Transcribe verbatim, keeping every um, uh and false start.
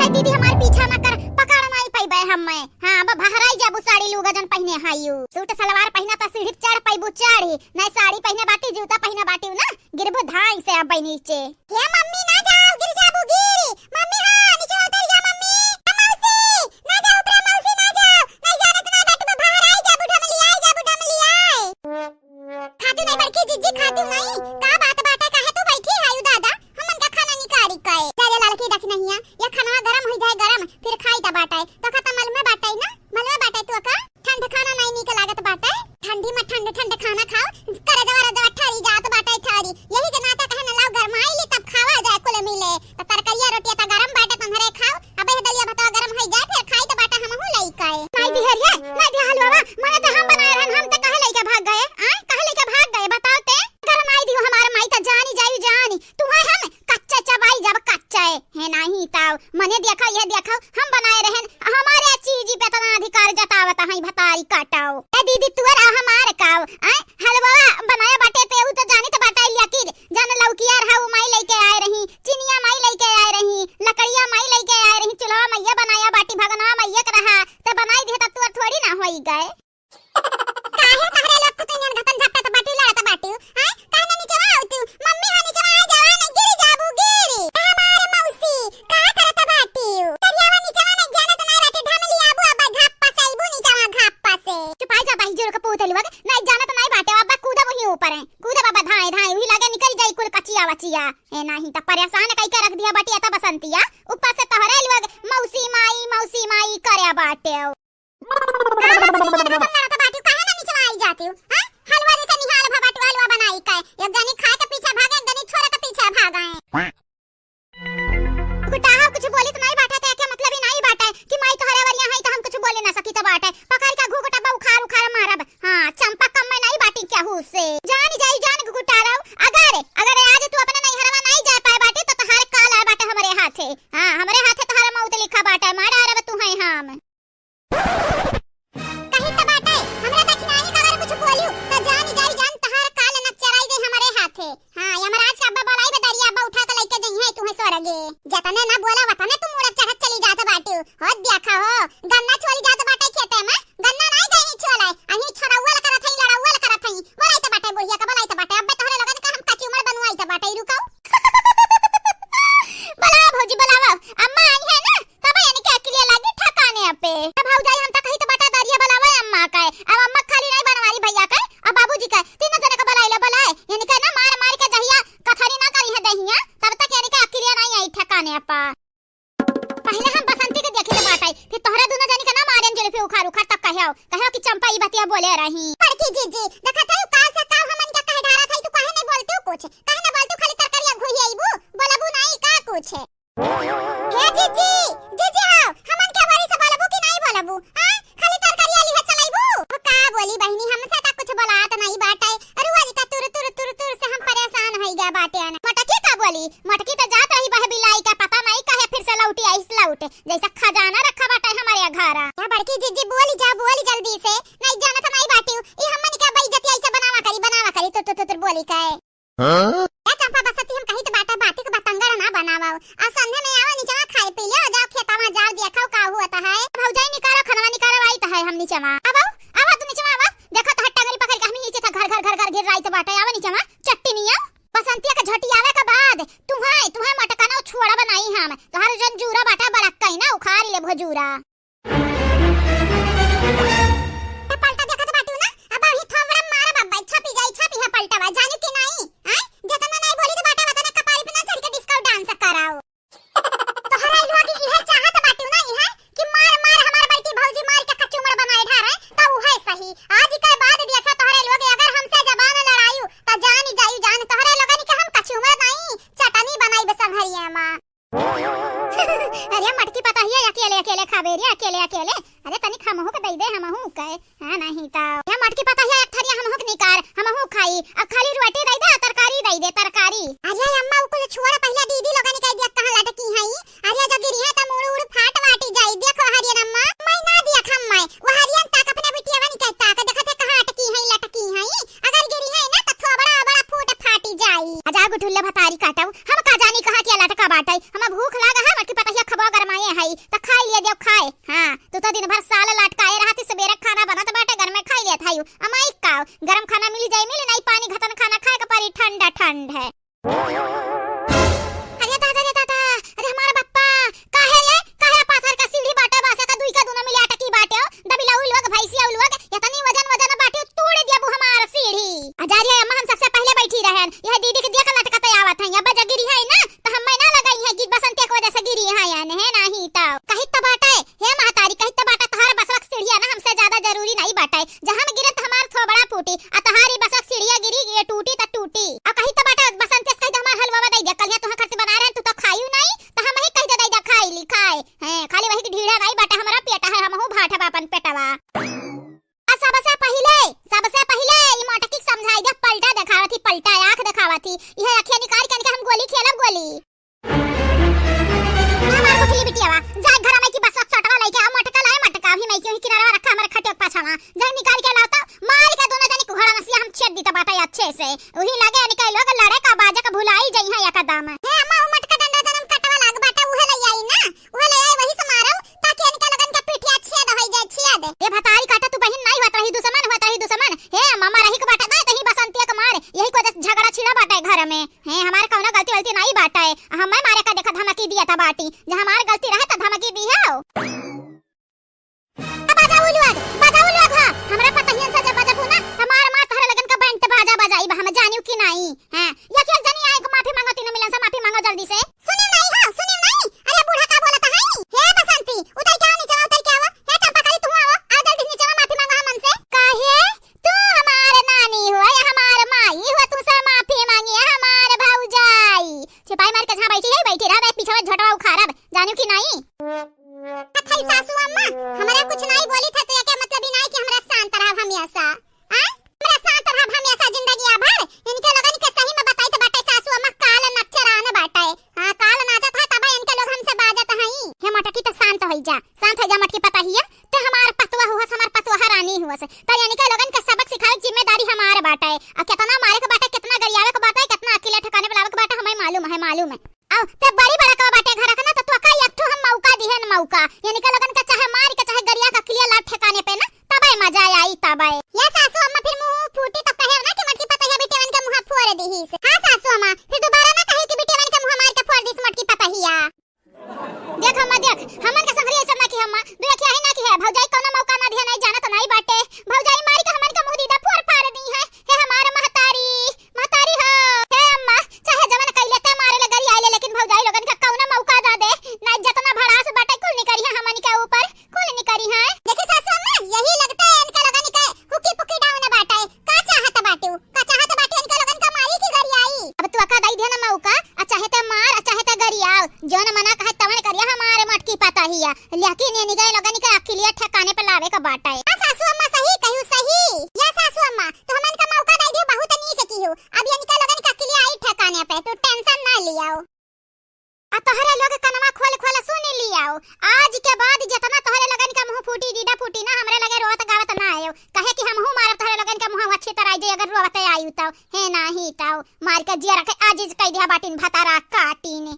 ए दीदी, हमार पीछा ना कर, पकड़ नाई पइबे हम्मे। हाँ, अब बहराई जाबू साड़ी लूगा जन पहिने हायू। सूट सलवार पहिना त सीढ़ी चढ़ पइबू चढ़ी, नाई साड़ी पहिने बाटी, जूता पहिने बाटी ना, गिरबू धाई से अब नीचे। हे मम्मी ना जाओ, गिर जाबू गिर। मम्मी हाँ, नीचे उतर जा मम्मी। ए मौसी, ना जाओ ऊपर मौसी ना जाओ, नाई जानत ना बाटू बहराई जाबू ढमलियाई, जाबू ढमलियाई। खातू नाई बड़की जिज्जी, खातू नाई। का बात बाटे, काहे तू बैठी हायू दादा? हमन का खाना निकारी कए। जा रे लड़की दखिनहिया, या खानवा गरम होई जाए गरम, फिर खाई त बाटे। तो खा त मल में बाटे ना, मल में बाटे तू का? ठंड खाना नाई नीक लागत बाटे। ठंडी में ठंड ठंड खाना खाओ, करे जवा रजवा ठरी जात बाटे ठरी। यही के नाते कहे न लाओ गरमाई ली तब खावा जाए कुल मिले। त तरकरिया रोटिया त गरम बाटे तुम्हरे खाओ, अब यह दलिया भतवा गरम होई जाए फिर खाई त बाटे हमहू लई कए। नाई दिहरिया, नाई दिहल बाबा, मने त हम बनाए रहन, हम त कहे लइके भाग गए, आय? कहे लइके भाग गए, बताओ ते? गरमाई दियो हमार माई त जानी जाई जानी, तुहै हम कच्चा चबाई जब कच्चा है, है नाही ताव। मने देखा, ये देखा, हम बनाए रहन, हमारे चीजी पे इतना अधिकार जतावत है भतारी काटाओ। ए दीदी, तुअर आ हमार काव, आय? हलवा बनाया बाटे ते उ त जानी त बाटे लिया की, जन लौकिया रहा उ माई लइके आए रही, चिनिया माई लइके आए रही, लकड़िया माई लइके आए रही, चूल्हा मैया बनाया बाटी भगना मैया के रहा, त बनाई दिहे त तुअर थोड़ी ना होई गए। काहे तहरे लोग कुतुनियन घटन झपटत बाटिउ, लड़त बाटिउ? हैं? काहे ना नीचवा आवतिउ? मम्मी हो नीचवा आ जावा, ना गिर जाबू, गिर। ए हमारे मौसी, का करत बाटिउ? करियावा नीचवा ना जानत ना बाटे, ढमली आबू, अब घाप्पा से आइबू नीचवा, घाप्पा से। चुपाई जा बाही जोर के पूत लोग, ना जानत ना बाटे, अब कूदा वही ऊपर है। कूदा बाबा धाए धाए, वही लागे निकल जाई कुल कचिया वचिया। ए नाही त परेशान कई के रख दिया बाटी, एता बसंतिया। ऊपर से तोहरे लोग मौसी माई, मौसी माई करे बाटे। लड़त बाटिउ, काहे ना निचवा आई जातिउ? हाँ? हलवा जैसे निहाल भा बाटिउ, हलवा बनाई के। एक जनी खाए के पीछे भागे, एक जनी छोरे के पीछे भागे। गुटाहा कुछ बोलित नाई बाटे, त एके मतलब ही नाई बाटे कि माई तोहरे वरिया है, त हम कुछ बोले ना सकी त बाटे। पकड़ के घूघटा बा उखाड़ उखाड़ मारब। हाँ, चंपा कम में नाई बाटी केहू से। जान जाई जान गुटारव। अगर, अगर आज तू अपने नैहरवा नाई जाए पाए बाटी, त तोहार काल आए बाटे हमरे हाथे। हाँ, हमरे हाथे तोहार मौत लिखा बाटे, मार डारब तू है हम। कही त बाटे, हमरा दखिनाही का अगर कुछ बोलियो, त जान जाई जान तहार काल न चराई दे हमरे हाथे। हाँ, यमराज का अब्बा बोलाई बे दरिया अब्बा उठा के लइके जइहे तुहे स्वर्गे। जतने न बोला वतने तू मुड़त चढ़त चली जात बाटिउ। हो देखा हो, गन्ना छोली जात बाटे खेते में, गन्ना नाई गई छोले, अही छोड़ौल करत हई, लड़ौल करत हई। बोलाई त बाटे बुढ़िया का, बोलाई त बाटे, अब्बे तोहरे लोगन का हम कचुमर बनवाई त बाटे, रुकाओ। बोलावा भौजी, बोलावा, अम्मा आई है ना, तब यानी के अकिलिया लागी ठिकाने पे। ए भौजाई, हम त कही त बाटा दरिया बोलावा अम्मा के। अब अम्मा खाली नहीं बनवारी भैया के, अब बाबूजी के, तीनों जने के बोलाइले बोलाए। यानी के ना मार मार के जहिया कथरी ना करी है दहिया, तब तक यानी के अकिलिया नहीं आई ठिकाने पे। पहले हम बसंती के देखी ले बाटाई, फिर तोहरा दोनों जनी के ना मारेन जुल्फी उखाड़ उखाड़ तब कहो, कहो कि चंपा ई बतिया बोले रही। बड़की जीजी, देखत है का से का हमन के कहे ढारत है, तू काहे नहीं बोलते हो कुछ? काहे ना बोलते हो, खाली तरकारिया घुही आईबू, बोलबू नहीं का कुछ? हे जीजी, जीजी हो, हमन के बारी से बोलबू कि नाई बोलबू? हाँ? खाली तरकारिया लिहे चलैबू? अब का बोली बहिनी, हमसे त कुछ बोलात नाई बाटे। रोज का तुर, तुर, तुर, तुर से हम परेशान होई गया बाटे। मटकी का बोली? मटकी त जात रही बहे बिलाई का, पता नाई काहे फिर से लौटी आइस लौट। जैसा खजाना रखा बाटे हमरे घरा। या बड़की जीजी बोली जा, बोली जल्दी से। नाई जानत नाई बाटिउ। ई हमन के बेइज्जती ऐसे बनावा करी, बनावा करी, तुर, तुर, तुर, तुर बोली के। हाँ? ए चंपा बसती, हम कही त बाटे बाटी के बतंगड़ ना बनावो। आ संध्या में आवा निचवा खाए पी ले, जाओ खेता में जाओ देखो का हुआ त है। भौजाई निकालो खनवा निकालो, आई त है हम निचवा। अब आओ, आवा तू निचवा आवा। देखो त टंगरी पकड़ के हम नीचे था घर घर घर घर गिर रही त बाटे। आवा निचवा, चट्टी निया। बसंतिया के झटियावे के बाद तुहे, तुहे मटकनो छोड़ा बनाई हम। तोहार जन जूरा बाटे बड़क कहीं ना उखाड़ ले भजूरा। ए पलटा देखत बाटू ना, अब अभी थोबड़ा मारब, अब छपी जाई, छपी है पलटवा, जानू कि नाई? आय, जतना नाई बोली त बाटा, वतना कपारी पे ना चढ़ के disco dance कराओ। तोहरा लोग इहे चाहत बाटू ना, इहे कि मार, मार हमार बेटी भौजी मार के कचूमर बनाए ढारे, त उहे सही। आज के बाद देखा तोहरे लोग अगर हमसे जबान लड़ायू, त जान जाई जान, तोहरे लोगन के हम कचूमर नाई, चटनी बनाई बे संघरिया माँ। अरे मटकी पतहिया अकेले अकेले खाबे रे, अकेले अकेले। अरे तनिक हमहू के दई दे, हमहू के। हाँ, नहीं त। या मटकी पतहिया एक थरिया हमहू के निकार, हमहू खाई। अब खाली रोटी दई दे, तरकारी दई दे, तरकारी। अरे अम्मा, उ कुल छोड़, पहले दीदी लोगन के देख कहाँ लटकी हई। अरे जो गिरी है त मुड़ उड़ फाट वाटी जाई। देख हरियन अम्मा, मैं ना देख हम मैं। वो हरियन ताक अपने बिटिया बनी के ताक, देखत है कहाँ अटकी हई, लटकी हई। अगर गिरी है ना, त थोबड़ा ओबड़ा फूट फाटी जाई। आ जा गुठुल्ले भतारी काटऊ, हम का जानी कहाँ के लटका बाटई। हमें भूख लाग है, मटकी पतहिया खबा गरमाई। हई, त खाई लिया दियो खाए। हाँ, तू तो दिन भर साल लटकाए रहती, सबेरे खाना बनत बाटे, घर में खाई लेत हई। अमाई काव, गरम खाना मिल जाई, मिल नाई, पानी घतन खाना खाए के परी, ठंडा ठंड है। अरे दादा रे दादा, अरे हमार बप्पा, काहे ये, काहे पाथर का सीढ़ी बाटे, बासे का दुई का दुनो मिले अटकी बाटे हो, दबिलाऊ लोग, भैंसिया लोग, इतनी वजन वजन बाटे, तोड़ दिया बु हमार सीढ़ी। आ जा रे अम्मा, हम सबसे पहले बैठी रहन, यह दीदी के देख लटकते आवत हैं, अब जगिरी है ना, तो हम मैं ना लगाई है कि बसंती के वजह से गिरी है या नहीं, नहीं तो। कही तो बाटे, हे महतारी, कही तो बाटे, तोहार बसवा के सीढ़िया ना हमसे ज्यादा जरूरी नहीं बाटे। जहाँ हम गिरत हमार थोबड़ा फूटी, आ तोहारी बसवा के सीढ़िया गिरी, ये टूटी त टूटी। आ कही तो बाटे, बसंती से कही तो हमार हलवा दे दे, कल यहाँ तुहाँ खर्च बना रहे हैं, तू तो खायू नहीं, तो हम ही कही दे दे, खाई ली, खाए। हैं, खाली वही की ढीढ़ा नहीं बाटे, हमारा पेट है, हमहू भाट है अपन पेटवा। आ सबसे पहिले, सबसे पहिले ई मोटकी के समझाई दे, पलटा देखावत ही, पलटा आँख देखावत ही। इहे अखिया निकाल के इनके हम गोली खेलब गोली। ना मार उठली बिटियावा, जा घर में की बस सटवा लेके आ, मटका लाए मटका, अभी मैं क्यों ही किनारा रखा हमारे खटिया के पाछावा। जा निकाल के लाता, मार के दोनों जनी कुहड़ा नसिया हम छेद दी तो बाटा अच्छे से। वही लगे इनके लोग लड़े का बाजा का भुलाई जइहा एकदम। हे अम्मा, वो मटका डंडा जनम कटवा लाग बाटा, उहे ले आई ना। उहे ले आई, वही से मारब, ताकि इनके लोगन के पिठिया छेद होई जाए, छेद। ए भतारी काटा, तू बहिन नाई होत रही दुश्मन, होत रही दुश्मन। हे अम्मा, मारही के बाटे, दाई तही बसंतिया के मार, यही को वजह से झगड़ा छिड़ा बाटे घर में। हे, हमार कौनो गलती वलती नाई बाटे, हम मैं मारे का देखा धमकी दिया था बाटी, जब हमार गलती रहे तो धमकी दी हो। अब बजाऊ लोग, बजाऊ लोग, हाँ, हमरा पतहियन से जब बजबू ना, त मार मार तोहरे लगन का बैंड बाजा बजाई बा, हम जानियो कि नाई। हैं, एक एक जनी आए को माफी मांगो, तीनों मिलन से माफी मांगो जल्दी से। सुनियो नाई हो, सुनियो नाई। अरे बूढ़ा का बोलत है? हे बसंती, उतर के आओ नीचे, उतर के आओ। हे चंपा कली, तू आओ, आओ जल्दी से नीचे, माफी मांगो हमन से। काहे? तू हमार नानी हो, हमार माई हो, तू से माफी मांगी है हमार भौजाई। छिपाई मार के जहाँ बैठी है, बैठी रह, मैं पीछे झोटवा उखाड़ब, जानियो कि नाई? अथई सासू अम्मा, हमरा कुछ नाई बोली था, तो एके मतलब ई नाई कि हमरा शांत रहब हमेशा। आ? हमरा शांत रहब हमेशा जिंदगी भर। इनके लोगन के सही में बताई तो बाटे सासू अम्मा काल नचरान बाटे। हाँ, काल नाचत है तब इनके लोग हमसे बाजत हई। हे मटकी तो शांत होई जा, शांत होई जा मटकी पतहिया। ते हमार पतवा हुअस, हमार पतवा रानी हुअस। तो इनके लोगन के सबक सिखावे के जिम्मेदारी हमार बाटे। आ कितना मारे के बाटे, कितना गरियावे के बाटे, कितना अकेले ठिकाने बुलावे के बाटे, हमें मालूम है, मालूम है। आओ, ते बड़ी बड़ा कवा बाटे घर का ना, तो तोका एक ठो हम मौका दिहन, मौका। इनके लोगन के चाहे मार के, चाहे गरिया का किलिया लाट ठिकाने पे ना, तबे मजा आई, तबे। या सासू अम्मा फिर मुंह फूटी तो कहे ना कि मटकी पतहिया बिटियवन के मुंह फोड़ दिहिस। हाँ सासू अम्मा, फिर दोबारा ना कहे कि बिटियवन के मुंह मार के फोड़ दिस मटकी पतहिया। देख अम्मा, देख, हमन के संगरी ऐसा ना कि अम्मा, दू अखिया ही ना कि है, भौजाई कौनो मौका ना दिया, नहीं जानत नहीं बाटे। भौजाई मारी के हमन के मुंह दीदा फोड़ फाड़ दी है। हे हमार महतारी, महतारी हो, हे अम्मा, चाहे जवन कैले ते मारे ले गरी आइले, लेकिन भौजाई लोगन का कौनो मौका ना दे, ना जतना भड़ास बाटे कुल निकरी है हमन के ऊपर, कुल निकरी है। देखी सासू अम्मा, यही लगता है इनके लोगन के हुकी पुकी डाउन बाटे। का चाहत बाटू? का चाहत बाटू इनके लोगन का मारी की गरी आई? अब तू अका दई दे ना मौका, आ चाहे ते मार, आ चाहे ते गरियाव, जौन मना कहे तवन करिया हमारे मटकी पतहिया। लेकिन ये निगए लोगन के अकिलिया ठिकाने पे लावे का बाटे। आ सासू अम्मा सही कहू, सही। या सासू अम्मा, तो हमन का मौका दे दियो, बहुत नीक किहू। अब ये निगए लोगन के अकिलिया आई ठिकाने पे, तू टेंशन ना लियाओ। आ तोहरे लोग कनवा खोल खोल सुन लियाओ, आज के बाद जितना तोहरे लोगन का मुंह फूटी, दीदा फूटी ना, हमरे लगे रोवत गावत ना आयो, कहे कि हमहू मारब तोहरे लोगन का मुंह अच्छी तरह जे अगर रोवते आयु तो, हे नाही तो, मार के जिया रखे आजिज कह दिया बाटिन भतारा काटिन।